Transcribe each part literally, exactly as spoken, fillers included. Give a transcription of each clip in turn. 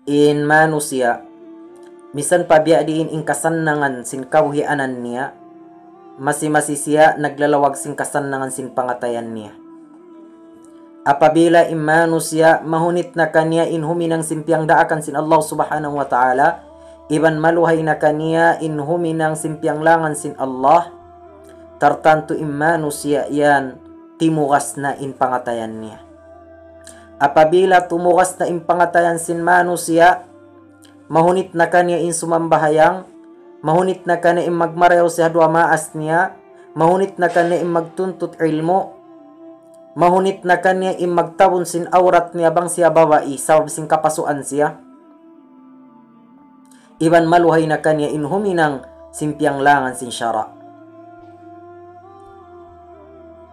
In manusiya', misan pa biya' diin in kasannangan sin kabuhianan niya, masi-masi siya naglalawag sin kasannangan sin pangatayan niya. Apabila in manusiya' mahunit na kaniya in huminang sin piyangdaakan sin Allah Subhanahu wa Ta'ala, iban maluhay na kaniya in huminang sin piyanglangan sin Allah, tartantu in manusiya' yan timugas na in pangatayan niya. Apabila tumugas na in pangatayan sin manusiya', mahunit na kaniya in sumambahayang, mahunit na kaniya in magmarayaw sin duwa maas niya, mahunit na kaniya in magtuntut ilmu', mahunit na kaniya in magtabun sin awrat niya bang siya babai, sabab sin kapasuan siya. Iban maluhay na kaniya in huminang sin piyanglangan sin sara'.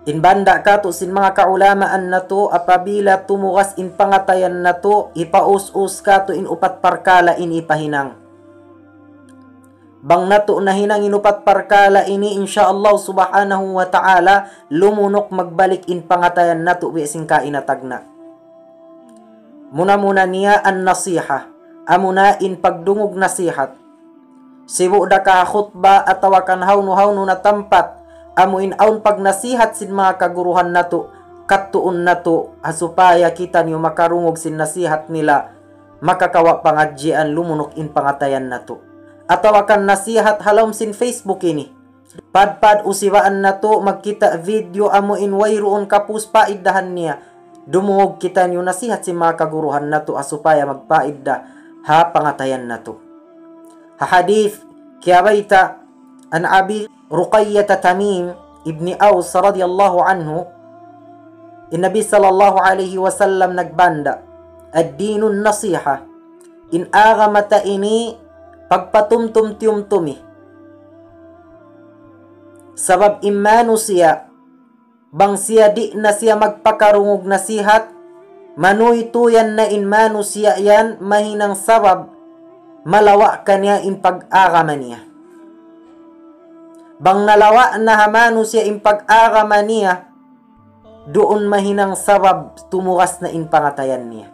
In banda' katu' sin manga kaulamaan natu', apabila tumugas in pangatayan natu', hipaus-us katu' in upat parkala' ini hipahinang. Bang natu' nahinang in upat parkala' ini, insya Allah Subhanahu wa Ta'ala, lumunuk magbalik in pangatayan natu' biya' sin kaina tagna'. Muna-muna niya an-nasiha, amuna in pagdungug nasihat. Sibu' da ka ha khutba atawa kan hawnu-hawnu na tampat, amu in awn pagnasihat sin manga kaguruhan natu', kattuun natu', ha supaya kitaniyu makarungug sin nasihat nila, makakawa' pangadjian, lumunuk in pangatayan natu'. Atawa kan nasihat ha lawm sin Facebook ini. Padpad usibaan natu' magkita' video amu in wayruun kapus paiddahan niya. Dumungug kitaniyu nasihat sin manga kaguruhan natu' ha supaya magpaidda ha pangatayan natu'. Ha hadith, kiyabayta' an Abi Ruqayyah Tamim ibni Aus radiyallahu anhu, in Nabi sallallahu alayhi wasallam nagbanda', الدين النصيحة. In agama ta ini pagpatumtum-tiyumtumi. Sabab in manusiya', bang siya di' na siya magpakarungug nasihat, manuytuyan na in manusiya' yan mahinang sabab malawa' kaniya in pag-agama niya. Bang nalawa' na ha manusiya' in pag-agama niya, duun mahinang sabab tumugas na in pangatayan niya.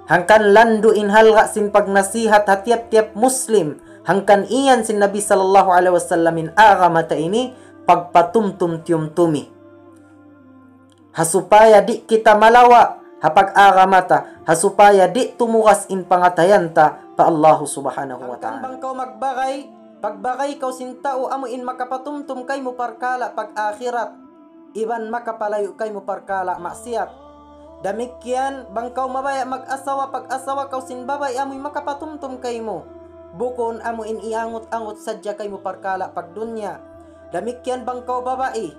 Hangkan landu' in halga' sin pagnasihat ha tiyap-tiyap Muslim, hangkan iyan sin Nabi sallallahu alayhi wasallam in agama ta ini pagpatumtum-tiyumtumi. Ha supaya di' kita malawa' ha pag-agama ta, ha supaya di' tumugas in pangatayan ta pa Allahu Subhanahu wa Ta'ala. Hangkan bang kaw magbagay, pagbagay kaw sin tau amu in makapatumtum kaymu parkala' pag-akhirat, iban makapalayu' kaymu parkala' maksiyat. Damikkiyan, bang kaw mabaya' mag-asawa, pag-asawa kaw sin babai amu in makapatumtum kaymu. Bukun amu in iyangut-angut sadja kaymu parkala' pagdunya. Damikkiyan bang kaw babai,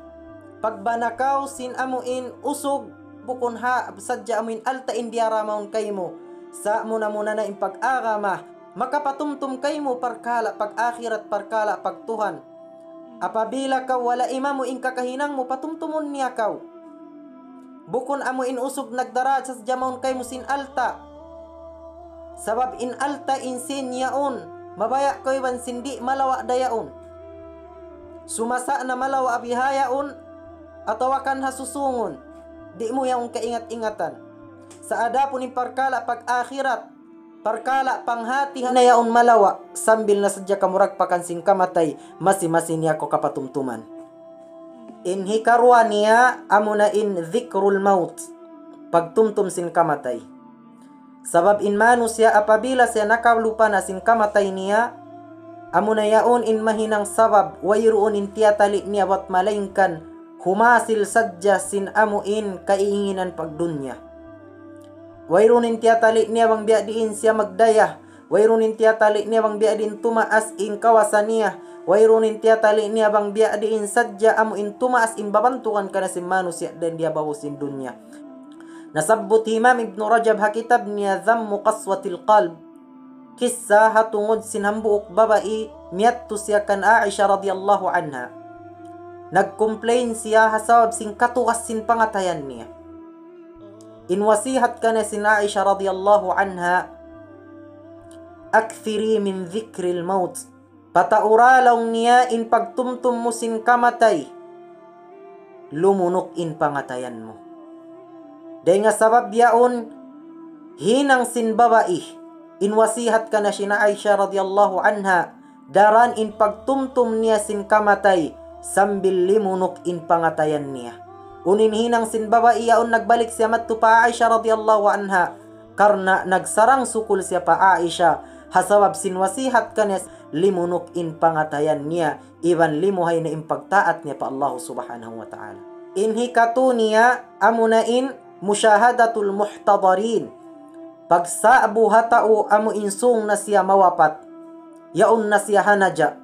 pagbana kaw sin amu in usug, bukun ha sadja amu in alta' in diyara mawn kaymu. Sa' muna-muna na in pag-agama, makapatumtum kaymu parkala' pag-akhirat, parkala' pagtuhan. Apabila kaw wala' imamu in kakahinang mu, patumtumun niya kaw. Bukun amu in usug nagdara sadja mawn kaymu sin alta'. Sabab in alta' in sin yaun, mabaya' kaw iban sin di' malawa' da yaun. Sumasa na malawa' bihaun, atawa kan ha susungun, di' mu yaun kaingat-ingatan. Sa' adapun in parkala' pag-akhirat, parkala' panghati na yaun malawa', sambil na sadja kamuragpakan sin kamatay, masi-masi niya kaw kapatumtuman. In hikaruwa niya, amuna in dhikrul maut, pagtumtum sin kamatay. Sabab in manusiya' apabila siya nakalupa na sin kamatay niya, amuna yaun in mahinang sabab wayruun in tiyatali' niya bat malaingkan humasil sadja sin amu in kaiinginan pagdunya. Wayruun in tiyatali' niya bang biya' diin siya magdaya, wayruun in tiyatali' niya bang biya' diin tumaas in kawasa niya, wayruun in tiyatali' niya bang biya' diin sadja amu in tumaas in babantugan kaniya sin manusiya' dayn di ha babaw sin dunya. Nasabbut hi Imam Ibnu Rajab ha kitab niya Dhammu Qaswatil Qalb, kissa ha tungud sin hambuuk babai miyadtu siya kan Aisha radiyallahu anha. Nag-complain siya ha sabab sin katugas sin pangatayan niya. In wasihat kaniya sin Aisha radiyallahu anha, أكثري من ذكر الموت. Pataura laung niya in pagtumtum mu sin kamatay, lumunuk in pangatayan mu. Dayn ha sabab yaun, Hinang sin babai, in wasihat kaniya sin Aisha radiyallahu anha, daran in pagtumtum niya sin kamatay, sambil limunuk in pangatayan niya. Unu in hinang sin babai yaun? Nagbalik siya madtu pa Aisha radiyallahu anha, karna' nagsarang-sukul siya pa Aisha, ha sabab sin wasihat kaniya limunuk in pangatayan niya, iban limuhay na in pagtaat niya pa Allah subhanahu wa ta'ala. In hikatu niya, amuna in mushahadatul muhtadarin. Pagsa'bu ha tau amu in sung na siya mawapat. Yaun na siya ha naja'.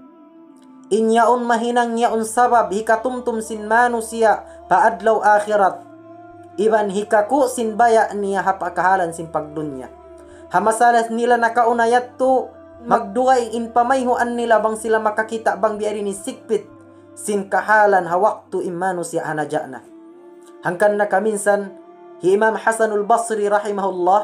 In yaun mahinang yaun sabab hikatumtum sin manusiya' pa adlaw akhirat. Iban hikaku' sin baya' niya ha pakahalan sin pagdunya. Ha masa nila nakauna yadtu, magdugaing in pamayhuan nila bang sila makakita' bang biya' diin in sigpit sin kahalan ha waktu in manusiya' ha naja' na. Hangkan na kaminsan, hi Imam Hasanul Basri rahimahullah,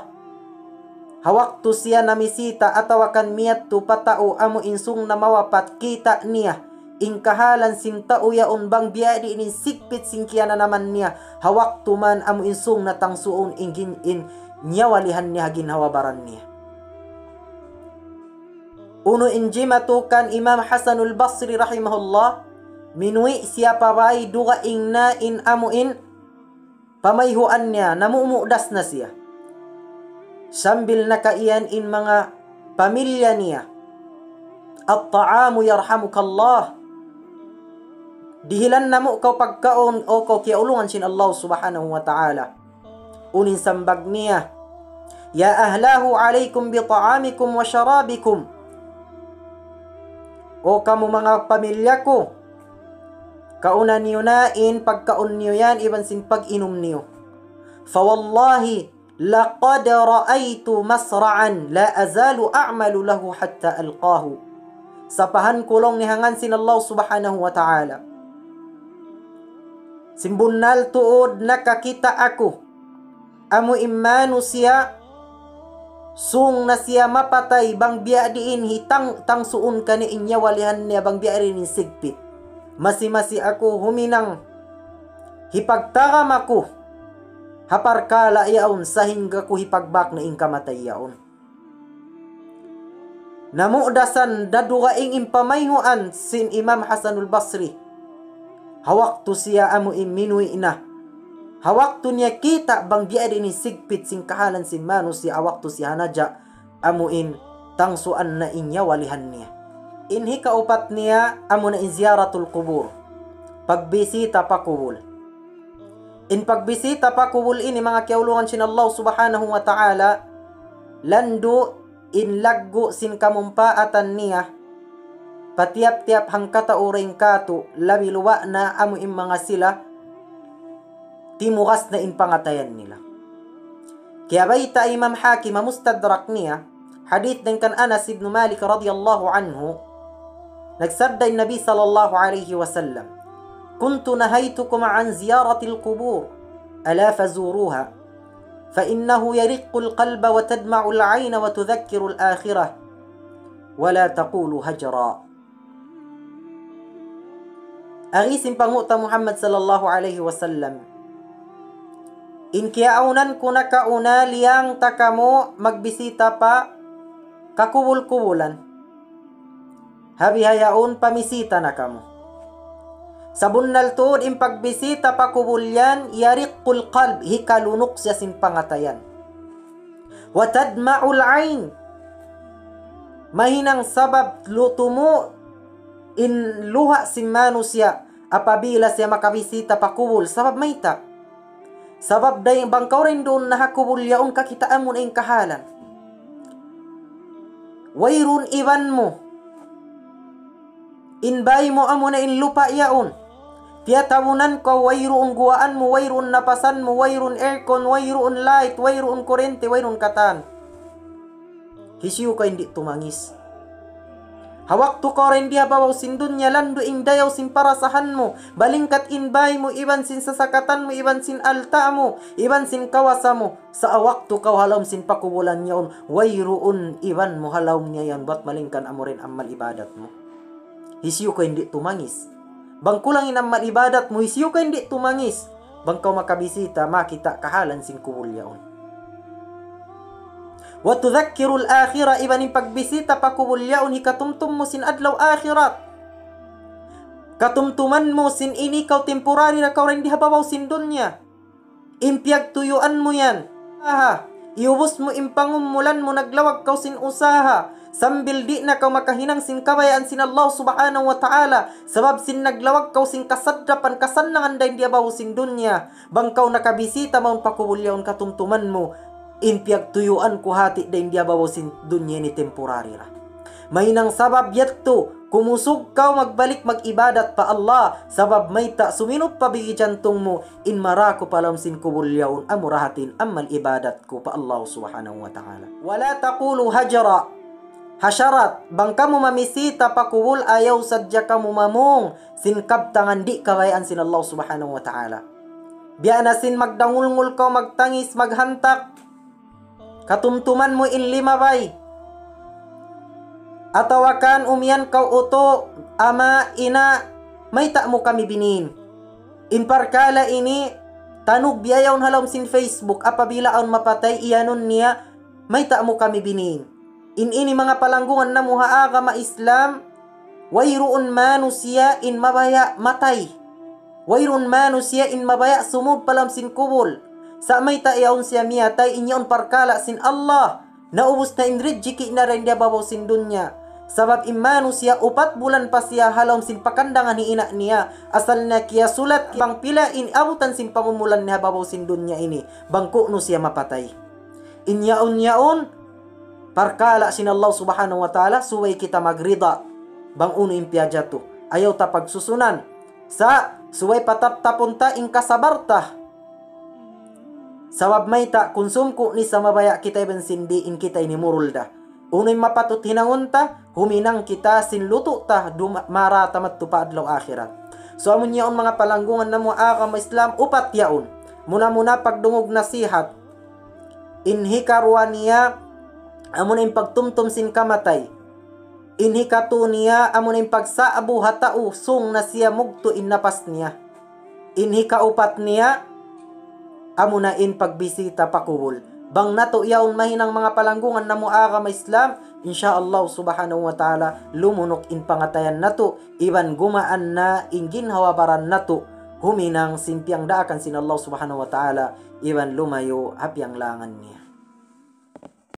ha waktu siya namisita atawa kan miyadtu pa tau amu in sung na mawapat, kita' niya in kahalan sin tau yaun bang biya' diin in sigpit sin kiyananaman niya, ha waktu man amu in sung na tangsuun in gin-, in nyawalihan niya ha ginhawa-baran niya. Unu in jimatu kan Imam Hasanul Basri rahimahullah, minuwi' siya pa bay, dugaing na in amu in pamayhuan niya, namumudas na siya. Sambil nakaiyan in manga pamilya niya, "At-ta'amu yarhamukallah." Dihilan namu' kaw pagkaun, o kaw kiyaulungan sin Allah subhanahu wa ta'ala. Unu in sambag niya, "Ya ahlahu alaykum bi ta'amikum wa sharabikum." O kamu manga pamilya ku, kauna niyu na in pagkaun niyu yan iban sin pag-inum niyu. Fa wallahi, laqad ra'aytu masra'an la azalu a'malu lahu hatta alqahu. Sapahan ku laung niya ha ngan sin Allah subhanahu wa ta'ala. Sin bunnal tuud nakakita' aku amu in manusiya', sung na siya mapatay, bang biya' diin hitang-, tangsuun kaniya in nyawalihan niya, bang biya' diin in sigpit. Masi-masi aku huminang, hipagtagam aku ha parkala' yaun, sahingga ku hipagbak na in kamatay yaun. Namudasan, nadugaing in pamayhuan sin Imam Hasanul Basri. Ha waktu siya amu in minuwi' na. Ha waktu niya kita' bang biya' diin in sigpit sin kahalan sin manusiya', ha waktu siya ha naja', amu in tangsuan na in nyawalihan niya. In hikaupat niya, amu na in ziyaratul qubur. Pagbisita pa kubul. In pagbisita pa kubul ini, manga kiyaulungan sin Allah subhanahu wa ta'ala, landu' in laggu' sin kamumpaatan niya, pa tiyap-tiyap hangkatau dayn kātu', labi luba' na amu in manga sila, timugas na in pangatayan nila. Kiyabayta' Imam Hakim ha Mustadrak niya, hadith dayn kan Anas ibn Malik radiyallahu anhu, nagsabda in Nabi sallallahu alayhi wasallam, "كنت نهيتكم عن زيارة القبور، ألا فزوروها، فإنه يرق القلب وتدمع العين وتذكر الآخرة، ولا تقولوا هجرا." Agi sin panghu' ta Muhammad sallallahu alayhi wasallam, in kiyaawnan ku nakauna, liyang ta kamu magbisita pa kakubul-kubulan. Ha bihaun pamisita na kamu. Sabunnal tuud in pagbisita pa kubul yan, yariqqul qalb, hikalunuk siya sin pangatayan. Wa tadma'ul ayn. Mahinang sabab lutumu' in luha' sin manusiya' apabila siya makabisita pa kubul. Sabab mayta'? Sabab dayn bang kaw dayn duun na ha kubul yaun, kakitaan mu na in kahalan. Wayruun iban mu. In bay mu amu na in lupa' yaun. Tiyatabunan kaw, wayruun guwaan mu, wayruun napasan mu, wayruun aircon, wayruun light, wayruun kurente, wayruun katan. Hisiyu kaw in di' tumangis? Ha waktu kaw dayn di ha babaw sin dunya, landu' in dayaw sin parasahan mu, malingkat in bay mu, iban sin sasakatan mu, iban sin alta' mu, iban sin kawasa mu. Sa' waktu kaw ha lawm sin pakubulan yaun, wayruun iban mu ha lawm niya yan, bat malingkan amu ra in amal ibadat mu. Hisiyu kaw in di' tumangis? Bang kulang in amal ibadat mu, hisiyu kaw in di' tumangis? Bang kaw makabisita, makakita' kahalan sin kubul yaun. وتذكر الآخرة, iban in pagbisita pa kubul yaun hikatumtum mu sin adlaw akhirat. Katumtuman mu sin ini kaw temporary ra kaw dayn di ha babaw sin dunya. In piyagtuyuan mu yan. Aha, iyubus mu in pangumulan mu, naglawag kaw sin usaha. Sambil di' na kaw makahinang sin kabayaan sin Allah Subhanahu wa Ta'ala. Sabab sin naglawag kaw sin kasadrapan, kasannangan dayn di ha babaw sin dunya. Bang kaw nakabisita mawn pa kubul yaun katumtuman mu, in piyagtuyuan ku hati' dayn di ha babaw sin dunya ini temporary ra. Mahinang sabab yadtu, kumusug kaw magbalik mag-ibadat pa Allah, sabab mayta' suminup pa bigi jantung mu, in mara ku pa lawm sin kubul yaun amura hati in amal ibadat ku pa Allah Subhanahu wa Ta'ala. ولا تقولوا هجرا. Ha sharat, bang kamu mamisita pa kubul, ayaw sadja kamu mamung sin kabtangan di' kabayaan sin Allah Subhanahu wa Ta'ala. Biya' na sin magdangulngul kaw, magtangis, maghantak, katumtuman mu in limabay. Atawa kan umiyan kaw utu', ama', ina', mayta' mu kami biniin. In parkala' ini, tanug biya' yaun ha lawm sin Facebook, apabila awn mapatay, iyanun niya, mayta' mu kami biniin. In ini manga palanggungan namu' ha agama Islam, wayruun manusiya' in mabaya' matay. Wayruun manusiya' in mabaya' sumud pa lawm sin kubul. Sa' mayta' yaun siya miyatay, in yaun parkala' sin Allah. Naubus na in rijiki' niya dayn di ha babaw sin dunya. Sabab in manusiya' upat bulan pa siya ha lawm sin pakandangan hi ina' niya. Asal na kiyasulat bang pila in abutan sin pangumulan niya ha babaw sin dunya ini. Bang ku'nu siya mapatay. In yaun-yaun, parkala' sin Allah Subhanahu wa Ta'ala, subay kita magrida bang unu in piyajatu. Ayaw ta pagsusunan. Sa', subay pataptapun ta in kasabar ta. Sabab mayta', kunsum ku ni sa mabaya' kita iban sin di' in kita ini murul da. Unu in mapatut hinangun ta, huminang kita sin lutu' ta, duma-, mara ta madtu pa adlaw akhirat. So, amun yaun manga palanggungan namu' agama Islam, upat yaun. Muna-muna pagdungug nasihat. In hikaruwa niya, amuna in pagtumtum sin kamatay. In hikatu niya, amuna in pagsa'bu ha tau, sung na siya mugtu' in napas niya. In hikaupat niya, amuna in pagbisita pa kubul. Bang natu' yaun mahinang manga palanggungan namu' agama Islam, insya Allah Subhanahu wa Ta'ala, lumunuk in pangatayan natu', iban gumaan na in ginhawa-baran natu', huminang sin piyangdaakan sin Allah Subhanahu wa Ta'ala, iban lumayu' ha piyanglangan niya.